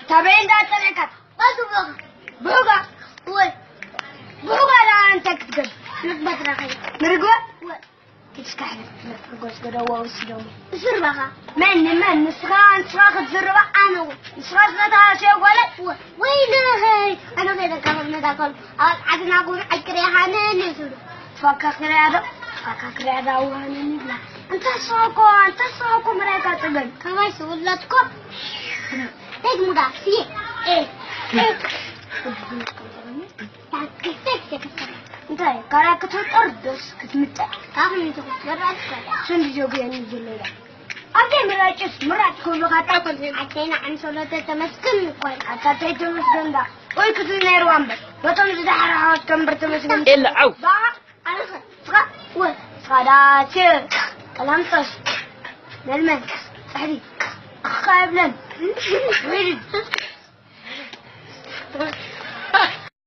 ታበይ እንዳጠረካ? ባቱ ቦኻ። ቦኻ? ወይ። ቦኻ ዳ እንተ ክትገብ? ንግባት ራኸይ። ንርግባ? ወይ። ክትስካሕ ክትነጥር ጎስጎደዋ ወሲዶሞ። ዝርባኻ? መን መን? ንስኻ፣ ንስኻ ክትዝርባ ኣነ እውን። ንስኻ ስለተሃስዮ ጓለ? ወይ፣ ወይ ንኸይ፣ ኣነ ከይደካ ነዳከሉ። ኣብ ዓድና ጉን ዕቅር ያሃነ ነዝሩ። ፋካ ክሪያ ዶ? ፋካ ክሪያ ዶ ኣዋሃነ ንብላ። እንተ ስኻ እኮ፣ እንተ ስኻ እኮ ምራይካ ጽገም። ከማይ ስውለትኮ? ተይ ሙዳ፣ ስየ። ኤ፣ ኤ። እንታይ ካራ ክትወጠር ደስ ክትምጠ? ካብን ትኽትበራ ትኸዳ። ስንዲ ጆግየኒ ዝለላ። ኣብዘይ ምራጭስ ምራጭ ክብሉ ካጣ ኮንቴ። ኣተይና ኣንሶሎተ ተመስገን እኮ። ኣታ ተይ ተመስገን ዳ። ወይ ክቱ ነይሩ ኣምበር። በቶም ዝደሓረ ሓወት ከንበር ተመስገን። ኤለ ዓው። ባ ኣረኸ። ስኻ ወ። ስኻ ዳቸ። ቀላምጦስ። መልመል። ጽሕዲ። ኣኻ ይብለን። ወይ